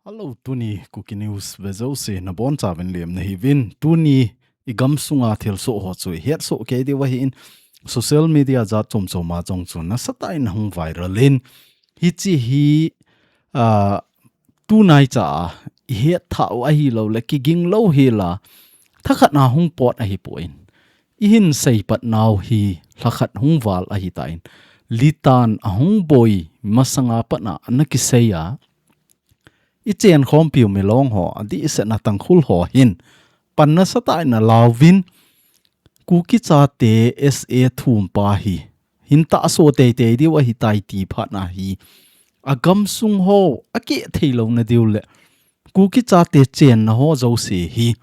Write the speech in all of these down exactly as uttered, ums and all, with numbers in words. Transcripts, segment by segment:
Hello, tuni Kuki News vejouse nabonchauvin lemna hiuvin. Tuni igamsunga thilsoh ho chu ihetsoh kei diu ahin, social media jat chomchom a jong chu nasatah in ahung viral in, hiche hi, ah, tunaicha a ihet thah u ahilouleh kiging lou hela, thakhat na hung pot ahipon, ihin seipat nau hi lhakhat hung val ahitan, Litan ahung boi masanga pat a ana kisei a, ichenkhompiu Milong ho, adehset na Tangkhul ho hin pan nasatah in alauvin, Kuki chate S A thumpa hi hin tahso teitei diu ahitai ti phat na hi, agamsung ho akeh thei louna diu le Kuki chate chenna ho jouse hi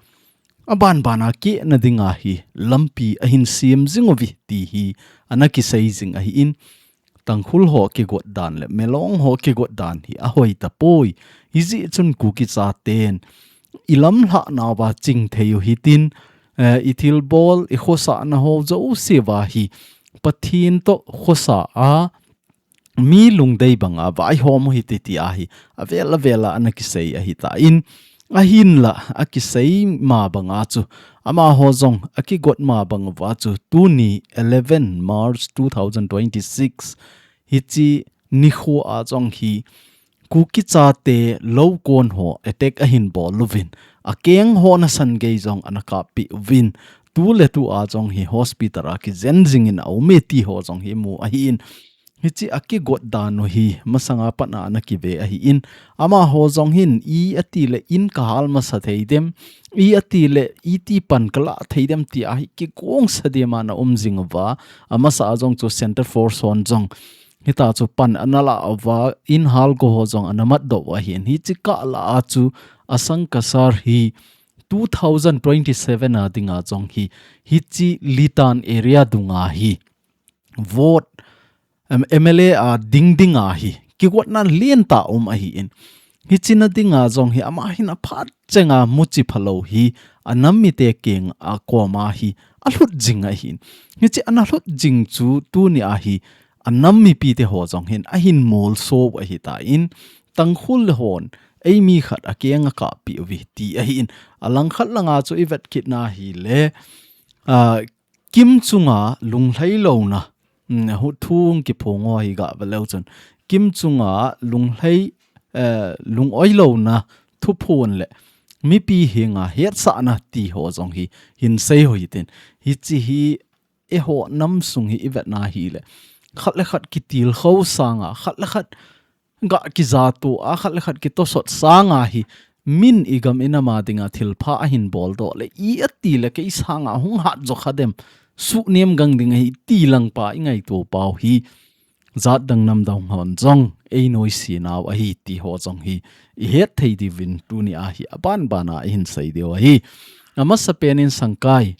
abanban a kehna dinga hi lampi ahin sem jing uve ti hi ana kisei jing ahin, Tangkhul ho kigot dan le Milong ho kigot dan hi ahoi tapoi. Hijeh chun Kuki chaten ilamlhah nauva chingthei u hitin, eh, ithilbol, ikhosahna ho jouse uva hi Pathen toh khosa a mi lungdei banga vaihom u hite ti ahi, avel avel a ana kisei ahitan, ahinla akisei ma banga chu, amaho jong akigot ma bang uva chu, tuni eleven March two thousand twenty-six, hiche nikho a jong hi Kuki chate lou kon ho attack ahin bol uvin, akeng ho nasan gei jong ana kappeh uvin, tuletu a jong hi hospital a kijen jingin aume ti ho jong hi mu ahin, hiche akigot dan u hi masanga pat a ana kive ahin, amaho jong hin i ati le in kahal masa thei dem, i ati le iti pan kalah thei dem ti ahi kigongsa dem a ana um jing uva, amasa a jong chu Center Force hon jong hita chu pan ana la uva, in halgo ho jong ana matdoh u ahin, hiche kah lah a chu Asang Kasar hi two thousand twenty-seven a dinga jong hi, hiche Litan area dunga hi vote, em, M L A a ding dinga hi kigotna lentah um ahin, hiche na dinga jong hi ama hin aphat chenga muchi phalou hi anam mite keng a koma hi alhut jing ahin, hiche ana lhut jing chu tuni a hi anam mipite ho jong hin ahin molso u ahitan, Tangkhul hon eimi khat akeng akappeh uve ti ahin, alangkhat langa chu ivet kit na hile, ah, kimchunga lunglhai louna, mm, hu thung kiphong ho hi gave leu chun, kimchunga lunglhai, eh, lungoi louna thuphon le mipi henga hetsahna ti ho jong hi hin sei u hitin, hiche hi eiho nam sung hi ivet na hile, khat le khat kitilkhou sanga, khat le khat ga kijatoh a, khat le khat kitosot sanga hi, min igam inam a dinga thilpha ahin boldoh le, i ati le kei sanga hung hat jo kha dem, suhnem gang ding ahi ti lang pa ingaito pau hi, jat dang nam dang hon jong einoise nau ahi ti ho jong hi ihet thei diuvin tuni a hi abanban a ihin sei diu ahi. Amasapen in Sangkai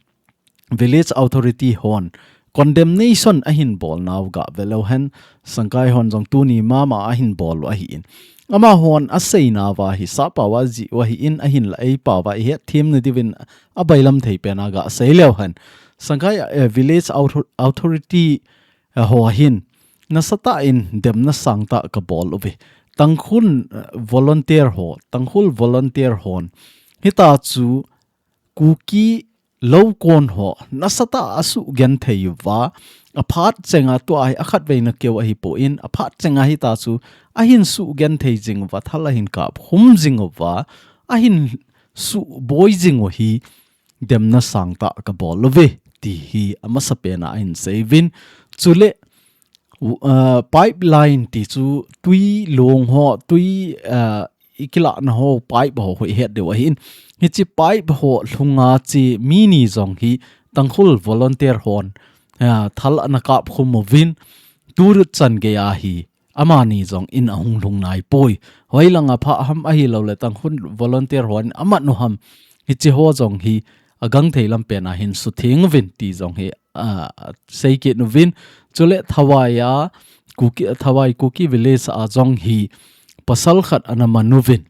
Village Authority hon condemnation ahin bol nau gave leu hen, Sangkai hon jong tuni mama ahin bol u ahin, amahon asei nauva hi sappao a jih u ahin, ahinla eipao a ihet them na diuvin abailam thei pen a gasei leu hen, Sangkai, eh, Village Author-, Authority, eh, ho hin nasatah in demna sangtah kabol uve. Tangkhul, eh, volunteer ho, Tangkhul volunteer hon hita chu Kuki lou kon ho nasatah a asugenthei uva, aphat chenga tua hi akhatvei na keu ahipon, aphat chenga hita chu ahin sugenthei jing uva, thal ahin kapkhum jing uva, ahin suboi jing u hi demna sangtah kabol uve ti hi amasapen a ahin sei uvin. Chule, uh, pipeline ti chu tui long ho, tui, uh, ikilahna ho, pipe ho, ho ihet diu ahin. Hiche pipe ho lhunga che mi ni jong hi Tangkhul volunteer hon, uh, thal ana kapkhum uvin, turut chan gei a hi amani jong in ahung lhung naipoi. Hoilanga phah ham ahilouleh Tangkhul volunteer hon amat u ham, hiche ho jong hi agangthei lampen a hin sutheng uvin ti jong hi, ah, sei kit uvin. Chule Thawai a Kuki, Thawai Kuki village a jong hi pasal khat ana man uvin,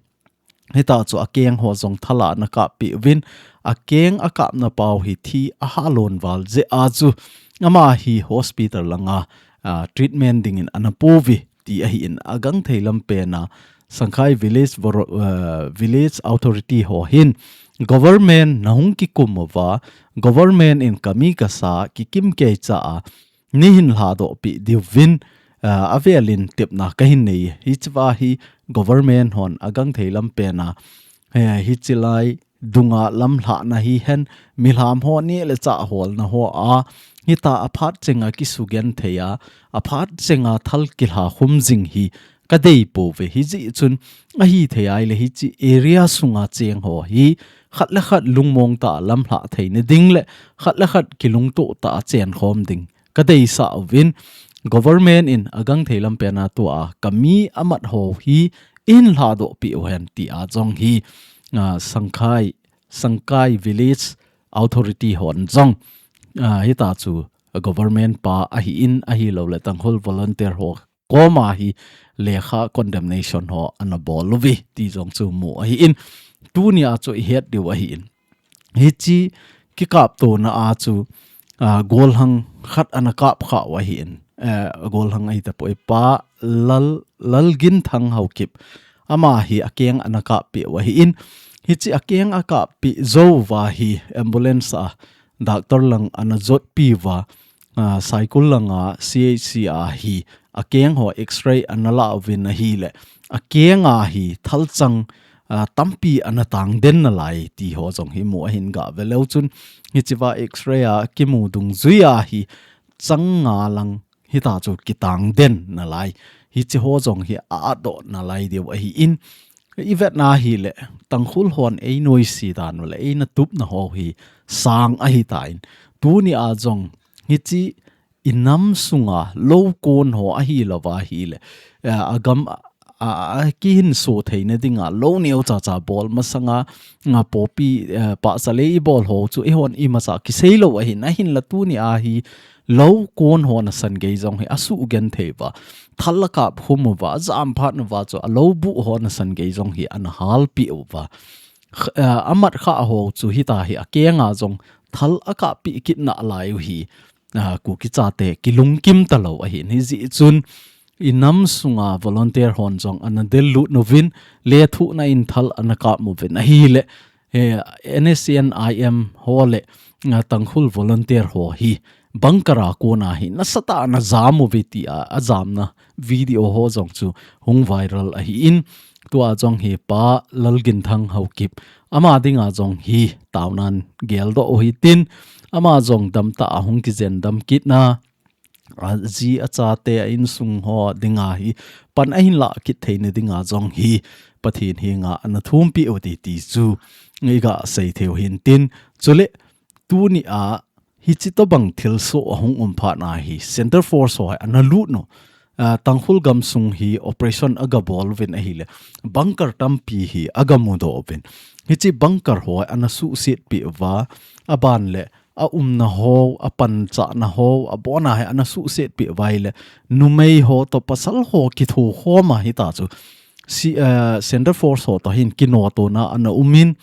hita chu akeng ho jong thal a ana kappeh uvin, akeng akapna pau hi thi ahalon val jeh a chu ama hi hospital langa uh, treatment dingin ana pouve ti ahin, agangthei lampen a Sangkai Village, Voro- uh, Village Authority ho hin government na hung kikum uva, government in kami kasa kikim kei cha a nei hin lhadoh pi diuvin, uh, avelin tepna kahin nei. Hichea hi government hon agangthei lampen a, eh, hichilai dunga lamlhahna hihen, milham ho neh le chah holna ho a, hita a phat chenga kisugen thei a, a phat chenga thal kilha khum jing hi kadei pouve. Hijeh chun ahithei ahile hiche area sunga cheng ho hi khat le khat lungmong tah a lamlhah theina ding le khat le khat kilungtoh tah a chenkhom ding kadeisah uvin, government in agangthei lampen a tua kami amat ho hi eihin lhadoh pi uhen tia jong hi, ah, Sangkai, Sangkai Village Authority hon jong, ah, hita chu government pa ahin, ahilou le Tangkhul volunteer ho koma hi lekha condemnation ho ana bol uve ti jong chu mu ahin, tunia chu ihet diu ahin. Hiche kikaptona a chu, ah, golhang khat ana kap khah u ahin. Eh, golhang ahitapoi, Pa Lal, Lalginthang Haokip. Ama hi akeng ana kappeh u ahin. Hiche akeng akappeh jou uva hi ambulance a doctor lang ana jotpi uva, ah, Saikul langa C H C a hi akeng ho X-ray ana la uvin ahile, akeng a hi thalchang, ah, tampi ana tangden nalai ti ho jong hi mu ahin, gah ve leu chun hichea X-ray a kimu dungjui a hi chang nga lang hita chu kitangden nalai. Hiche ho jong hi a-atdoh nalai diu ahin, ivetna ahile Tangkhul hon einoise dan u le eina tupna ho hi sang ahitan, tunia jong hiche inam sunga lou kon ho ahilouva ahile, eh, agam a, a, akihinso theina dinga lou neocha cha bol masanga, nga popi, eh, pahsa lei ibol ho chu eihon imacha kiseilou ahin, ahinla tunia hi lou kon ho nasan gei jong hi asugenthei uva, thal akap khum uva, ajam phat uva chu alou buh ho nasan gei jong hi ana halpeh uva. Kh-, eh, amat khah ho chu hita hi akeng a jong thal akappeh kit nalai u hi, ah, Kuki chate kilungkim talou ahin. Hijeh chun inam sunga volunteer hon jong ana dellut uvin, lethuhna in thal ana kap uvin ahile, eh, N S C N I M ho le, ah, Tangkhul volunteer ho hi bunker a kona hi nasatah a ana jam uve tia ajamna video ho jong chu hung viral ahin, tua jong hi Pa Lalginthang Haokip, ama dinga jong hi taonan geldoh u hitin, ama jong damtah a hung kijen dam kitna, aji achate a insung ho dinga hi pan ahin lah kit theina dinga jong hi Pathen henga ana thumpeh u hite ti chu iga seithei u hintin, chule tunia hiche tobang thilsoh ahung um phat na hi Centre Force ho hi ana lut u. Ah, Tangkhul gamsung hi operation aga bol uvin ahile, bunker tampi hi aga mudoh uvin. Hiche bunker ho hi ana suhsetpeh uva, aban le aumna ho, apanchahna ho, abona hi ana suhsetpeh uva ahile, numei ho toh pasal ho kithokhom a hita chu, si, eh, Centre Force ho toh hin kinotona ana umin,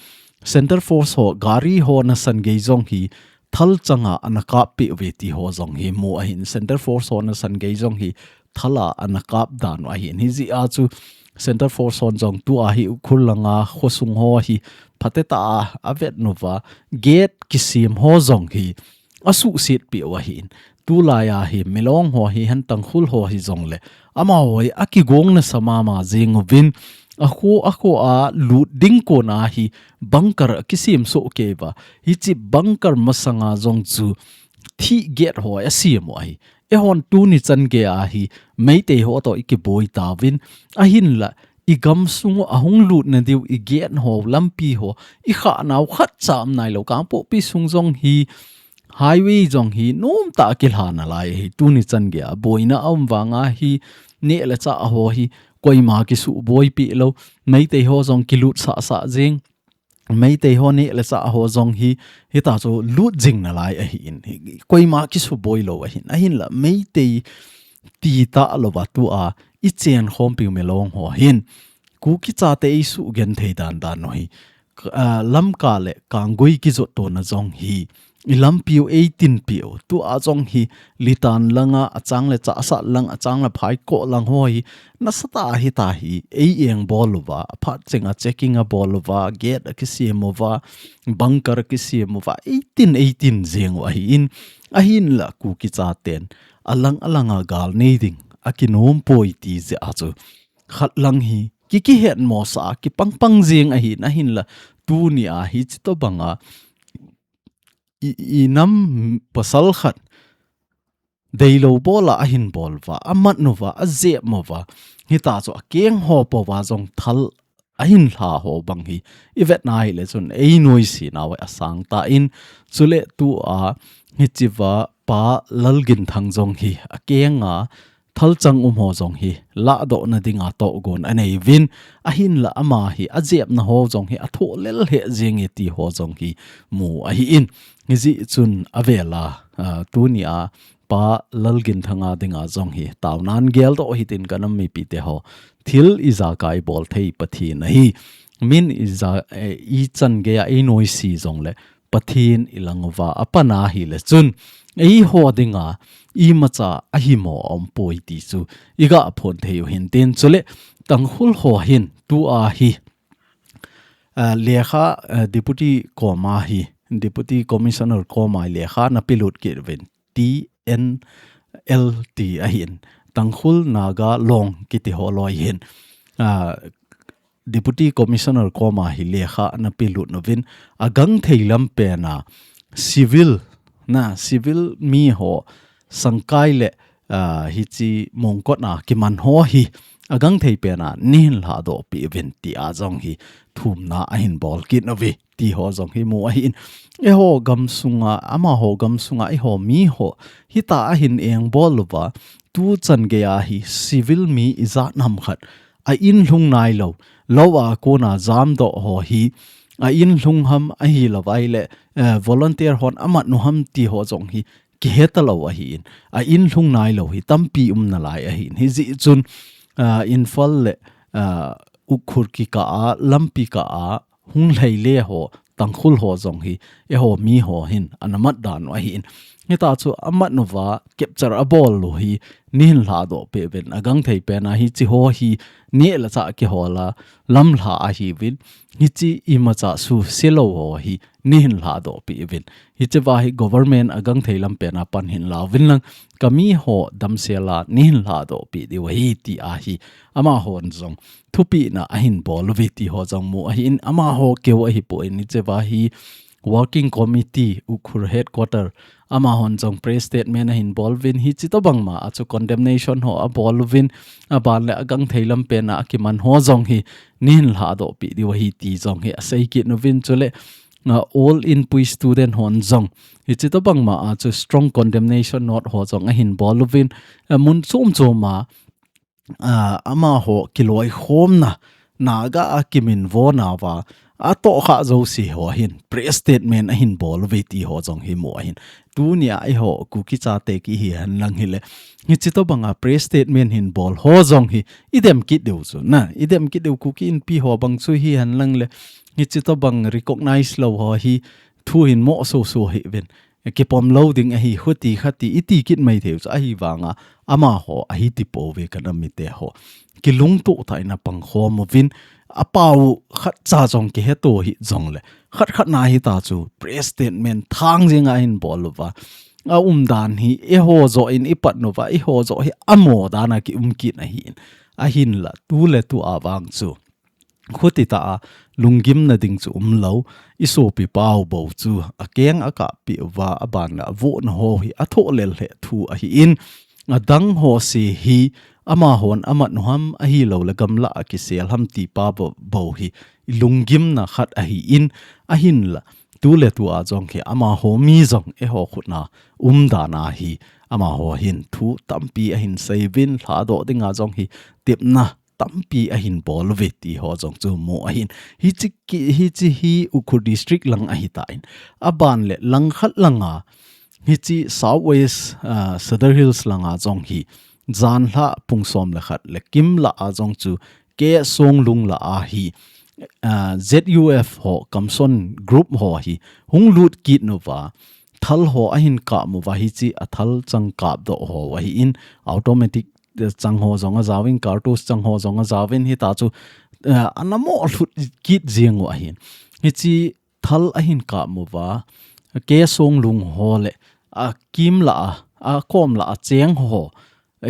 Centre Force ho gari ho nasan gei jong hi thalchanga ana kappeh uve ti ho jong hi mu ahin, Centre Force ho nasan gei jong hi thala ana kap dan u ahin. Hijeh a chu Centre Force hon jong tua hi Ukhrul langa khosung ho hi phatetah a avet uva, gate kisem ho jong hi asuhsetpeh u ahin. Tulai a hi Milong ho hihen Tangkhul ho hijongle amaho hi akigong nasa mama jeng uvin, akho, akho a lut ding kona hi bunker akisem soh kei uva. Hiche bunker masanga jong chu thih gate ho asem u ahi. Eihon tuni chan geiya hi Meitei ho toh ikiboi tauvin, ahinla igamsung u ahung lutna diu igate ho, lampi ho, ikhahnau khatcha um nailou, Kangpokpi sung jong hi highway jong hi nomtah a kilha nalai ahi, tuni chan geiya boina aum vanga hi neh le chah ho hi koima kisuhboipeh lou, Meitei ho jong kilutsahsah jeng, Meitei ho neh le chah ho jong hi hita chu lut jing nalai ahin, koima kisuboi lou ahin, ahinla Meitei ti talouva tua ichenkhompiu Milong ho hin Kuki chate eisugenthei dandan u hi, ah, Lamka le Kanggui kijottona jong hi ilampiu eitinpiu. Tua jong hi Litan langa, achang le Chassad lang, achang le Phaikot lang ho hi nasatah a hita hi ei engbol uva, aphat chenga checking abol uva, gate akisem uva, bunker akisem uva, eitin eitin jeng u ahin, ahinla Kuki chaten alang alanga gal nei ding akinom poi ti jeh a chu khat lang hi ki kihetmosah a kipangpang jeng ahin, ahinla tunia hichi tobanga i, inam pasal khat deilou bola ahin bol uva, amat uva, ajep uva, hita chu akeng ho pouva jong thal ahin lha ho bang hi ivet na hile chun ei noise nau asang tan, chule tua hichiva Pa Lalginthang jong hi akenga thalchang um ho jong hi lahdohna dinga tohgon anei uvin, ahinla ama hi ajepna ho jong hi athoh lel heh jenge ti ho jong hi mu ahin. Hijeh chun avela, ah, tunia Pa Lalginthanga dinga jong hi taonan geldoh hitin ka nam mipite ho, thil ijakai bol thei Pathen ahi. Min ija, eh, ichan geiya ei noise jongle Pathen ilang uva apan ahile chun eiho dinga imacha ahimo aumpoi ti chu iga phon thei u hintin, chule Tangkhul ho hin tua hi, ah, lekha, ah, Deputy koma hi, Deputy Commissioner koma hi lekha ana pelut kit uvin, T N L T ahin, Tangkhul Naga Long kiti ho loi hin, ah, Deputy Commissioner koma hi lekha ana pelut uvin, agangthei lam pena civil, na civil mi ho sangkai le, ah, hichi mongkot a kiman ho hi agangthei pena neihin lhadoh peh uvin tia jong hi thumna ahin bol kit uve ti ho jong hi mu ahin. Eiho gamsunga, amaho gamsunga eiho mi ho hita ahin engbol uva, tuchan geiya hi civil mi ijat ham khat a in lhung nailou, lou a kona jamdoh ho hi a in lhung ham ahilouleh, eh, volunteer hon amat u ham ti ho jong hi kihe talou ahin, a in lhung nailou hi tampi um nalai ahin. Hijeh chun, ah, Imphal le, ah, Ukhrul kikah a, lampi kah a, hung lhai le ho, Tangkhul ho jong hi, eiho mi ho hin, ana mat dan u ahin. Hita chu amat uva, capture abol u hi, neihin lhadoh peh uvin, agangthei pena hichi ho hi, neh le chah kihol a, lamlha ahiuvin, hichi imacha suse lou ho hi, neihin lhadoh peh uvin. Hichiva hi government agangthei lam pena pan hin la uvin lang, ka mi ho damsel a neihin lhadoh peh diu ahi tia hi amahon jong thupehna ahin bol uve ti ho jong mu ahin, amaho keu ahipoi, hichiva hi working committee Ukhrul headquarter amahon jong press statement ahin bol uvin, hichi tobang ma a chu condemnation ho abol uvin, aban le agangthei lam pena akiman ho jong hi neihin lhadoh peh diu ahi ti jong hi asei kit uvin, chule, ah, All Inpui student hon jong hichi tobang ma a chu strong condemnation note ho jong ahin bol uvin, ah, mun chom chom a, ah, amaho kiloikhomna, Naga a kiminvo nauva atohkhah jouse ho hin press statement ahin bol uve ti ho jong hi mu ahin. Tunia eiho Kuki chate kihi hen lang hile, hichi tobanga press statement hin bol ho jong hi idem kit diu chu, na, idem kit diu, Kuki Inpi ho bang chu hi hen lang le, hichi tobang recognize lou ho hi thu hin mo soso hih uvin, kipom lou ding ahi, khuti khati iti kit mai thei u chu, ahivanga amaho ahi ti pouve ka nam mite ho. Kilungtoh tah in apangkhom uvin, apau khatcha jong kiheto hih jongle, khat khat na hita chu press statement thang jenga ahin bol uva, aumdan hi eiho joh in ipat uva, eiho joh hi amo dan a kium kit ahin, ahinla tuletu a vang chu khuti tah a lunggimna ding chu umlou, isopi pau bou chu akeng akap peh uva, aban le avohna ho hi athoh lel heh thu ahin, adang ho se hi amahon amat u ham ahilouleh gamlah a kisel ham ti pa bou, bou hi lunggimna khat ahin, ahinla tuletu a jong hi amaho mi jong eiho khut na umdan a hi amaho hin thu tampi ahin sei uvin, lhadoh dinga jong hi tepna tampi ahin bol uve ti ho jong chu mu ahin. Hichi ki, hichi hi Ukhrul District lang ahitan, aban le langkhat langa hichi South West, ah, Sadar Hills langa jong hi janhi pung som le khat le kim lah a jong chu K Songlung lah a hi, ah, Z U F ho, Kamson group ho hi hung lut kit uva, thal ho ahin kap uva hiche a thal chang kap doh ho ahin automatic, eh, chang ho jong ajaovin, cartridge chang ho jong ajaovin hita chu, eh, ana mo lhut kit jeng u ahin. Hiche thal ahin kap uva, ke song lung ho le, a kim la a, a kom la a cheng ho,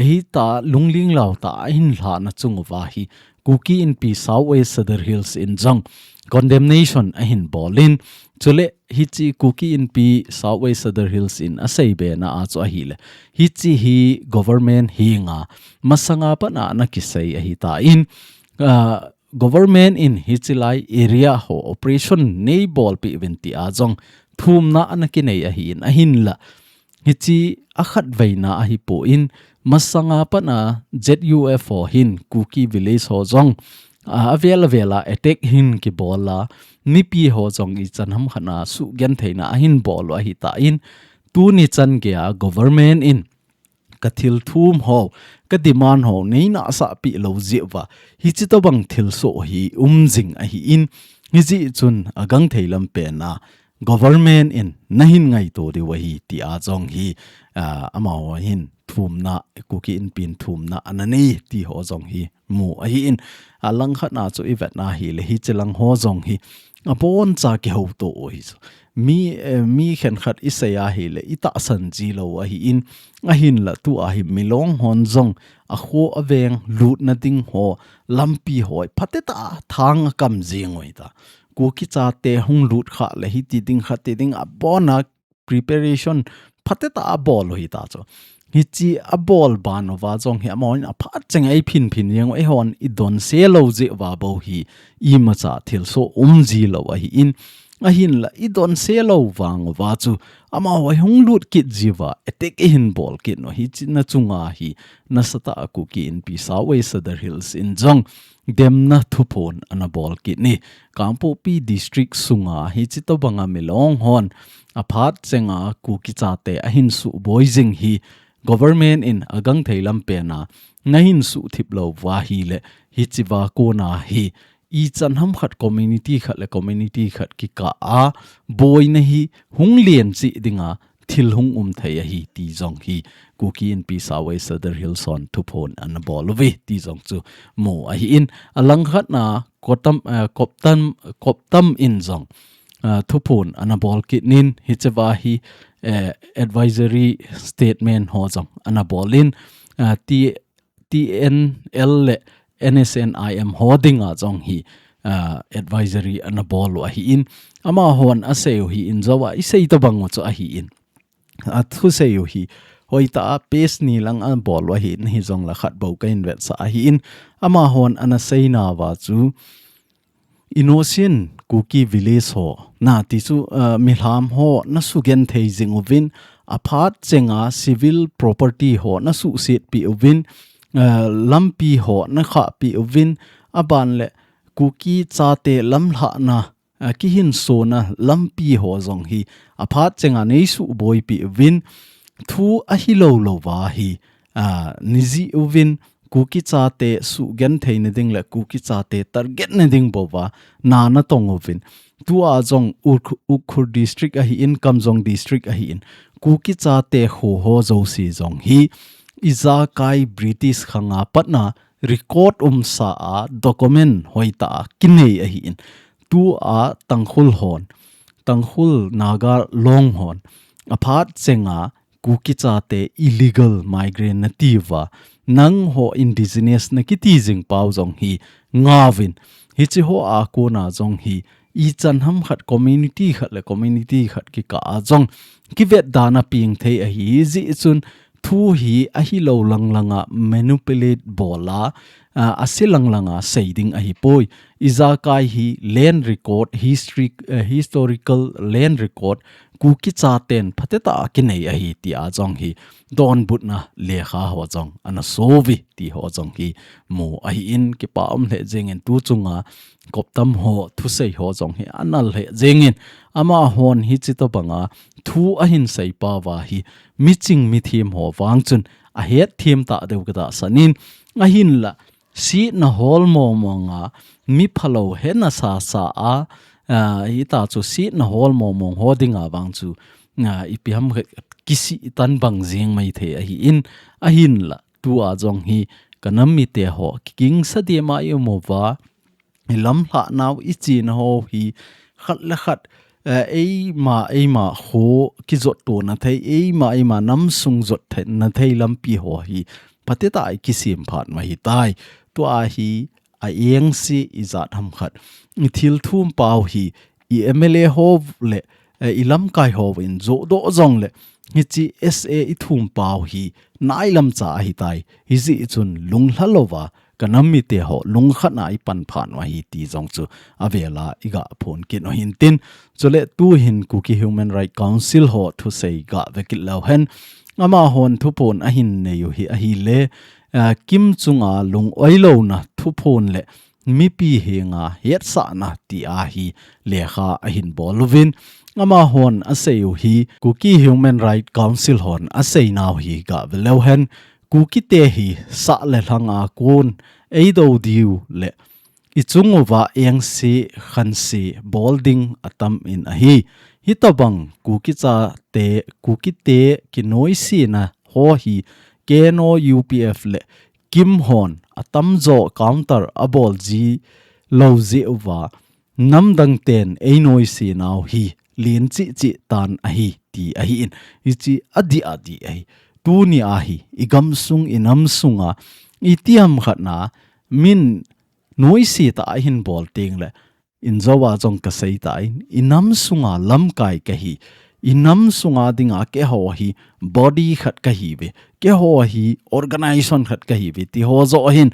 hita lungling lau ta ahin lhahna chung uva hi, Kuki Inpi South West Sadar Hills in jong condemnation ahin bol in, chule hiche Kuki Inpi South West Sadar Hills in asei bena a chu ahile, hiche hi government henga masanga pat a ana kisei ahitan, ah, government in hiche lai area ho operation nei bolpeh uvin tia jong thumna ana kinei ahin, ahinla hiche a khatveina ahipon, masanga pat a Z U F ho hin Kuki village ho jong, ah, avel avel a attack hin kibol a, mipi ho jong ichan hamkhat a sugentheina ahin bol u ahitan, tuni chan geiya government in ka thil thum ho, ka demand ho nei nahsahpeh lou jeh uva hiche tobang thilsoh hi um jing ahin, hijeh chun agangthei lam pen a government in nahin ngaito diu ahi tia jong hi, ah, amaho hin thumna, Kuki Inpin thumna ana nei ti ho jong hi mu ahin, alangkhat a chu ivet na hile hiche lang ho jong hi aboncha kihouto u hi chu. Mi, eh, mi khenkhat isei ahile itahsan ji lou ahin, ahinla tua hi Milong hon jong akho aveng lutna ding ho, lampi ho phatecha thang akam jing u hita. Kuki chate hung lut kha le hiti ding khati ding abona preparation phatecha abol u hita chu. Hiche abol ban uva jong hi amahon aphat chenga eiphin phin jeng u, eihon idonse lou jeh uva bou hi imacha thilsoh um ji lou ahin, ahinla idonse lou vang uva chu amaho hung lut kit ji uva attack eihin bol kit u, hiche na chunga hi nasatah a Kuki Inpi South West Sadar Hills in jong demna thuphon ana bol kit in, Kangpokpi District sunga hiche tobanga Milong hon aphat chenga Kuki chate ahin suboi jing hi government in agangthei lam pen a nahin suhthip lou uva hile hiche va kona hi ichan hamkhat community khat le community khat kikah a boina hi hung len cheh dinga thil hung um thei ahi ti jong hi Kuki Inpi South West Sadar Hills hon thuphon ana bol uve ti jong chu mu ahin, alangkhat a Kotam, eh, Koptam, Koptam in jong, ah, thuphon ana bol kit in hiche va hi, eh, advisory statement ho jong ana bol in, ah, ti T N L le N S N I M ho dinga jong hi, ah, advisory ana bol u ahin. Amahon asei u hi in jou a, isei tobang u chu ahin. Athusei u hi, hoitah a page ni lang abol u ahin, hijongle khat bou kahin vetsah ahin. Amahon ana seina uva chu, Innocent Kuki village ho, nati chu, ah, milham ho nasugenthei jing uvin, aphat chenga civil property ho nasuhsetpeh uvin, ah, lampi ho nakhahpeh uvin, aban le Kuki chate lamlhahna, ah, kihinsona lampi ho jong hi aphat chenga neisuhboipeh uvin, thu ahilou louva hi, ah, neijih uvin, Kuki chate sugenthei nading le Kuki chate target nading bouva na natong uvin. Tua jong Ukh-, Ukhrul District ahin, Kamjong District ahin, Kuki chate kho ho jouse jong hi ijakai British khanga patna record umsa a document hoitah a kinei ahin. Tua Tangkhul hon, Tangkhul Naga Long hon, aphat chenga Kuki chate illegal migrant nati uva, nangho indigenous nakiti jing pau jong hi ngauvin. Hiche ho a kona jong hi ichan hamkhat community khat le community khat kikah a jong kivetda na peng thei ahi jeh chun thu hi ahilou langlanga manipulate bol a, ah, ase langlanga sei ding ahipoi. Ijakai hi land record, history, eh, historical land record, Kuki chaten phatecha a kinei ahi tia jong hi donbutna lekha ho jong ana so uve ti ho jong hi mu ahin, kipa um lheh jengin tu chunga Koptam ho thusei ho jong hi anal lheh jengin, amahon hiche tobanga thu ahin seipau va hi miching mithem ho vang chun ahetthem tah diu katahsan in, ahinla setna hol mong mong a, mi phalou hena sasa a, ah, hita chu setna hol mong mong ho dinga vang chu ipi ham khat kisih tan bang jing mai thei ahi in, ahinla tua jong hi ka nam mite ho kigingsa dema i um uva, i lamlhah nau i china ho hi khat le khat, eh, eima, eima kho kijot tona thei, eima, eima nam sung jot thei, na thei lampi ho hi phatechan i kisem phat ma hi tai. Tua hi a engse i jat ham khat. I thil thum pau hi i M L A ho le, eh, i lamkai ho in jodoh jong le, hichi S A i thum pau hi nailam cha ahi tai. Hijeh chun lunglha louva ka nam mite ho lungkhat na i pan phat u ahi ti jong chu avela i ga phon kit u hin tin. Chule tu hin Kuki Human Rights Council ho thusei ga ve kit leu hen. Amahon thuphon ahin nei u hi ahile, eh, KIM chunga lung-oi louna thuphon le mipi henga hetsahna ti ahi lekha ahin bol uvin. Amahon asei u hi Kuki Human Rights Council hon asei nau hi ga ve leu hen. Kukite hi sah le lhang a kon ei do diu le i chung uva engse khanse bol ding atam in ahi. Hitabang Kuki chate, Kukite kinoisena ho hi K N O U P F le KIM hon atamjo counter abol ji lou jeh uva, namdang ten ei noise nau hi lien chihchih tan ahi ti ahi in, hichi adih adih ahi. Tuni ahi, i gamsung, i namsunga, i tiam khat na, min noise tah a hin bol teng le, in joa jong ka sei tan, i namsunga lamkai ka hi, i namsunga dinga keiho hi body khat ka hi ve, keiho hi organization khat ka hi ve, ti ho jo hin,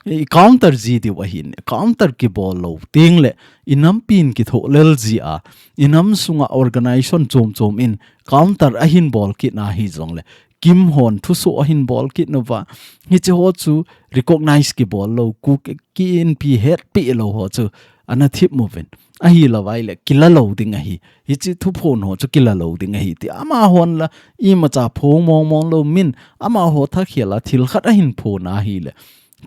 i counter ji diu ahin, counter kibol lou teng le, i nampin kithoh lel ji a, i namsunga organization chom chom in counter ahin bol kit na hi jong le, KIM hon thusoh ahin bol kit nauva, hichi ho chu recognize kibol lou, Kuki Inpi hetpi lou ho chu ana thip uvin. Ahi lou vai le, kila lou ding ahi. Hichi thuphon ho chu kila lou ding ahi. Ti amahon la, imacha phong mong mong lou min, amaho thakhel a thil khat ahin phong ahi le.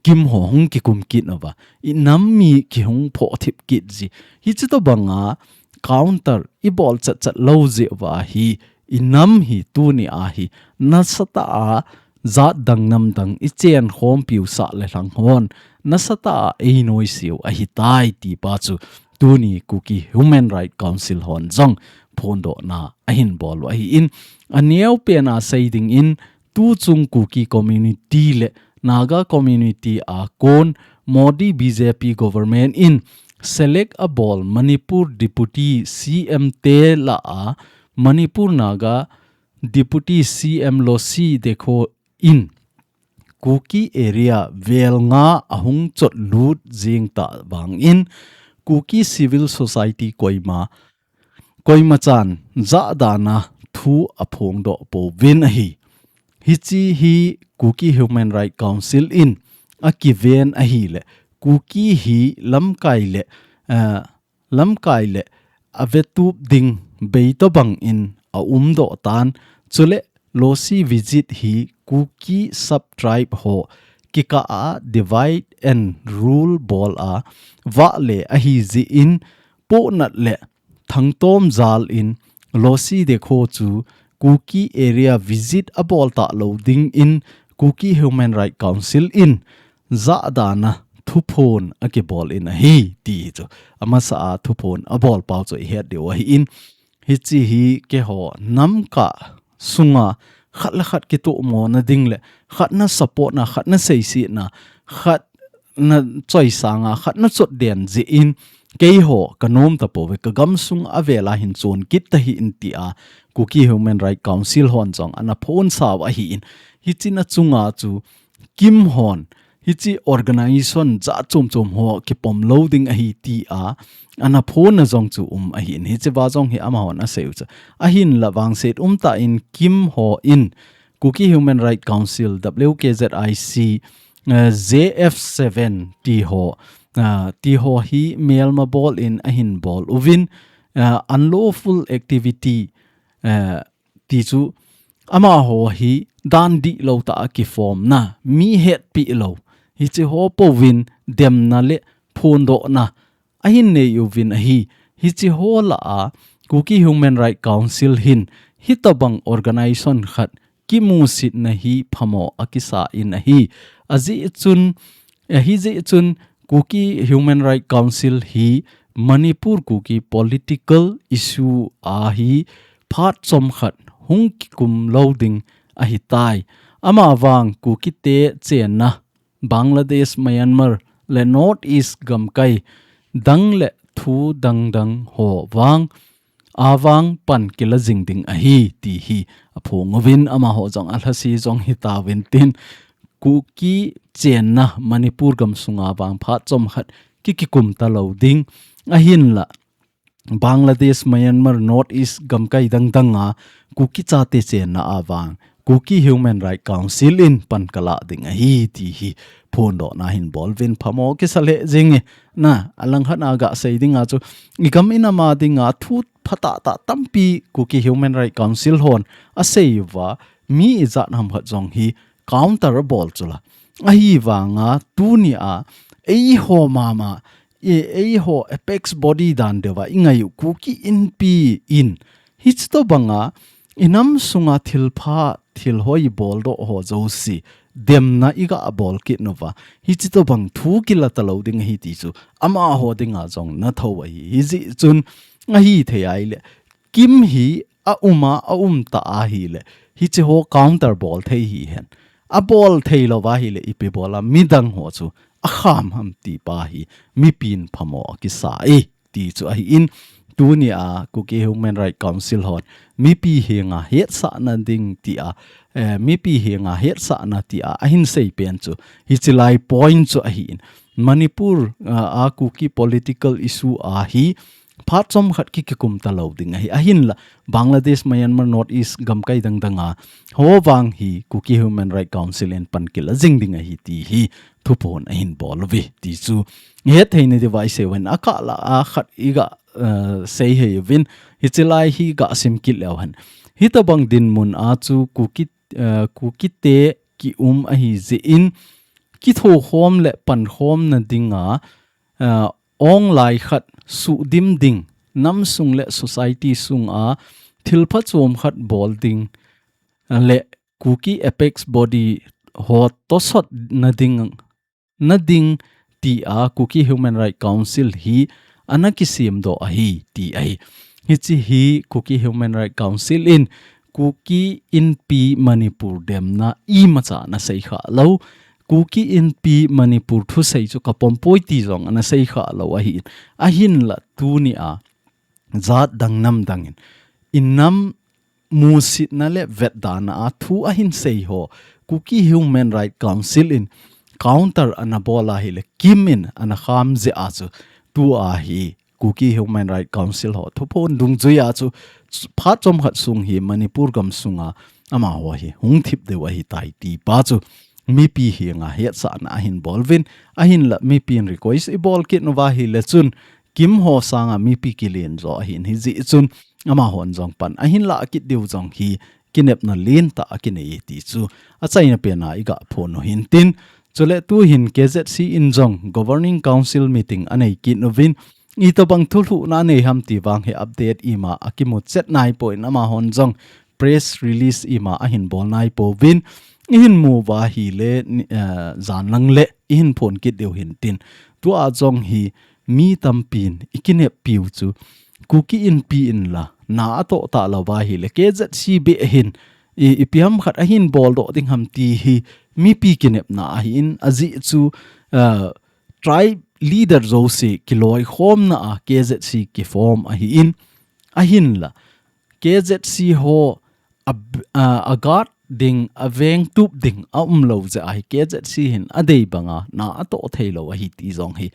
KIM ho hung kikum kit nauva. I nam mi kihung phoh thip kit ji. Hichi tobanga counter i bol chat chat lou jeh uva hi. I nam hi tuni ahi. Nasatah a jat dang nam dang i chen khompiu sah le lhang hon. Nasatah a ei noiseu ahi tai ti pa chu. Tuni Kuki Human Rights Council hon jong phondohna ahin bol u ahi in. Aneo pen a sei ding in, tu chung Kuki community le Naga community a kon Modi B J P government in select abol Manipur Deputy C M te lah a Manipur Naga Deputy C M Losii Dekho in Kuki area vel nga ahung chot lut jing ta vang in Kuki civil society koima koima chan jahdan a thu aphongdoh pouvin ahi. Hichi hi Kuki Human Rights Council in akiven ahi le, Kuki hi lamkai le, eh, lamkai le avetup ding bei tobang in aumdoh tan, chule Losii visit hi Kuki sub-tribe ho kikah a divide and rule bol a vah le ahi jeh in pohnat le thangtom jal in Losii Dekho chu Kuki area visit abol talou ding in Kuki Human Rights Council in jahdan a thuphon akibol in ahi ti hi chu. Amasa a thuphon abol pau chu i het diu ahi in. Hichi hi keiho nam kah sunga khat le khat kitoh mona ding le khat na support na, khat na seisih na, khat na choisang a, khat na chotden jeh in keiho ka nom tapouve, ka gamsung avel a hin chon kit tahih in ti a Kuki Human Rights Council hon jong ana phonsau ahi in. Hichi na chunga chu KIM hon hichi organization jat chom chom ho kipom lou ding ahi ti a ana phonna jong chu um ahi in. Hichi va jong hi amahon asei u chu. Ahinla vangset umtah in KIM ho in Kuki Human Rights Council, W K Z I C, eh, J F seven ti ho, ah, ti ho hi melma bol in ahin bol uvin, ah, unlawful activity, eh, ti chu amaho hi dan dihlou tah a kiform na, mi hetpi lou. Hichi ho pouvin demna le phondohna ahin nei uvin ahi. Hichi ho lah a Kuki Human Rights Council hin hitabang organization khat kimusitna hi phamo akisa in ahi. Ajeh chun, ahi jeh chun Kuki Human Rights Council hi Manipur Kuki political issue a hi phat chomkhat hung kikum lou ding ahitai. Amavang Kukite chenna Bangladesh, Myanmar le North East gamkai dang le thu dangdang ho vang, avang pan kila jing ding ahi, ti hi aphong uvin, amaho jong alhasi jong hitauvin tin, Kuki chenna Manipur gamsunga vang phat chomkhat kikikum talou ding, ahinla Bangladesh, Myanmar, North East gamkai dangdang a Kuki chate chenna avang Kuki Human Rights Council in pan kala ding ahi, ti hi phondohna hin bol uvin, phamo kisa lheh jing e. Na, alangkhat a gasei dinga chu, igam inam a dinga thu phatah tah tampi Kuki Human Rights Council hon asei uva, mi ijat ham khat jong hi counter abol chu la. Ahivanga tunia eiho mama, e, eiho apex body dan deuva ingai u Kuki Inpi in, hichi tobanga inam sunga thilpha, thilhoi boldoh ho jouse demna iga bol kit uva, hichi tobang thu kila talou ding ahi ti chu amaho dinga jong natho ahi. Hijeh chun ahithei ahile, KIM hi aum a, aum ta ahile, hichi ho counter bol thei hihen. Abol thei louva ahile, ipi bola midang ho chu akham ham ti pa hi mipin phamo akisa e, ti chu ahin, tunia Kuki Human Rights Council hon mipi henga hetsahna ding tia, eh, mipi henga hetsahna tia ahin sei pen chu, hichi lai point chu ahin, Manipur, ah, a Kuki political issue a hi phat chomkhat kikikum talou ding ahi. Ahinla Bangladesh, Myanmar, North East gamkai dangdang a ho vang hi Kuki Human Rights Council in pan kila jing ding ahi ti hi thuphon ahin bol uve ti chu ihet thei nadiuva isei uvin, akah lah a khat iga, eh, sei hei uvin, hichi lai hi gasim kit leu hen. Hitabang dinmun a chu Kuki, eh, Kukite kium ahi jeh in, kithokhom le pankhomna dinga, eh, ong lai khat suhdim ding, nam sung le society sunga thilpha chom khat bol ding, eh, le Kuki apex body ho tosot nading, nading tia Kuki Human Rights Council hi ana kisemdoh ahi ti ahi. Hichi hi Kuki Human Rights Council in Kuki Inpi Manipur demna imacha ana seikha lou. Kuki Inpi Manipur thusei chu kapom poi ti jong ana seikha lou ahin. Ahinla tunia jat dang nam dangin inam musitna le vetdana a thu ahin sei ho Kuki Human Rights Council in counter ana bol ahile, KIM in ana kham jeh a chu tua hi Kuki Human Rights Council ho thuphon dungjui a chu phat chomkhat sung hi Manipur gamsunga amaho hi hung thip diu ahitai ti pa chu mipi henga hetsahna ahin bol uvin, ahinla mipin request ibol kit uva ahile chun KIM ho sanga mipi kilen jo ahin, hijeh chun amahon jong pan ahin lah kit diu jong hi kinepna lentah akinei ti chu achaina pena iga phon u hintin. Chule tuhin KZC in jong Governing Council meeting anei kit uvin, itobang thulhuhna anei ham ti vang hi update ima akimu chet naipoi in, amahon jong press release ima ahin bol naipouvin, ihin mu uva ahile, ni, eh, jan lang le ihin phon kit diu hintin. Tua jong hi mi tampin ikineppiu chu Kuki Inpi in la na atoh talouva ahile, KZC beh hin i, ipi ham khat ahin boldoh ding ham ti hi mipi kinepna ahin, ajeh chu, eh, tribe leader jouse kiloikhomna a KZC kiform ahin, ahinla KZC ho a, a, agat ding, avengtup ding aumlou jeh ahi, KZC hin adei banga na atoh theilou ahi ti jong hi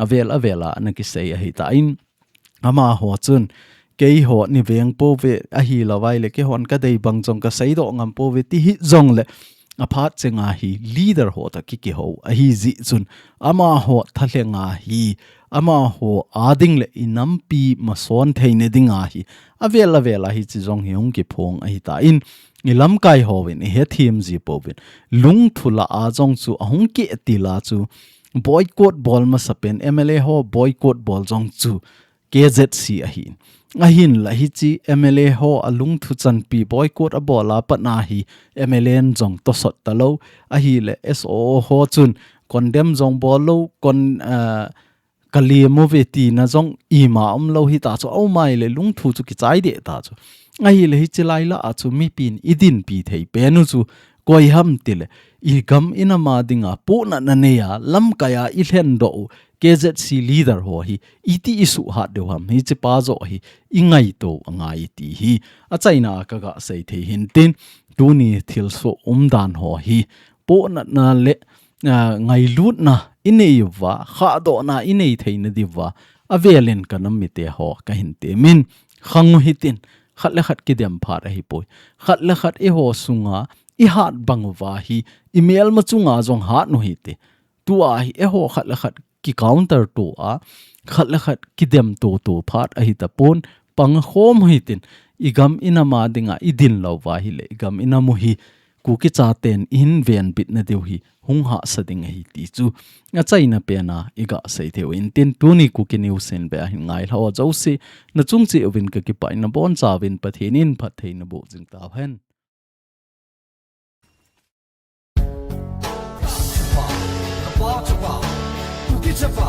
avel avel a ana kisei ahitan, amaho chun keiho nei veng pouve, ahilou ahile keihon kadei bang jong kaseidoh ngam pouve ti hih jongle, aphat chenga hi leader ho toh kikihou ahi jeh chun, amaho thalhenga hi amaho a ding le inampi mason theina dinga hi avel avel a hichi jong hi hung kiphong ahitan, ilamkai hovin ihethem ji pouvin, lungthim lah a jong chu ahung keh til a chu boycott bol masapen, MLA ho boycott bol jong chu KZC ahin. Ahinla hiche M L A ho alungthu chanpi boycott abol a pat na hi M L A in jong tosot talou. Ahile S O O ho chun condemn jong bol lou, kon, ah, ka lem uve tina jong ima umlou hita chu, aumai le lungthu chu kichai deh ta chu. Ahile hiche lai lah a chu mipin idinpi thei pen u chu koi ham tile, igam inam a dinga pohnatna nei a, lamkai a ilhendoh u K Z C leader ho hi iti isuhat diu ham, hiche pa joh hi ingaito angai ti hi achaina a kaga sei thei hin tin, tuni thilsoh umdan ho hi pohnatna le, ah, ngailutna inei uva, khahdohna inei theina diuva, avelin ka nam mite ho kahin temin, khang u hitin, khat le khat kidem phat ahipoi. Khat le khat eiho sunga ihat bang uva hi, imelma chunga jong hat u hite. Tua hi eiho khat le khat ki counter to a, khat le khat kidem toto phat ahitapon, pang khom u hitin, igam inam a dinga idin lou uva hile, igam inam u hi Kuki chaten ihin venbitna diu hi hung hahsa ding ahi ti chu achaina pen a iga sei thei u in tin, tuni Kuki News in be ahin ngailhah ho jouse, nachung cheh uvin kakipah in, nabonchauvin Pathen in phatthei naboh jing tauhen. Kuki Chapa,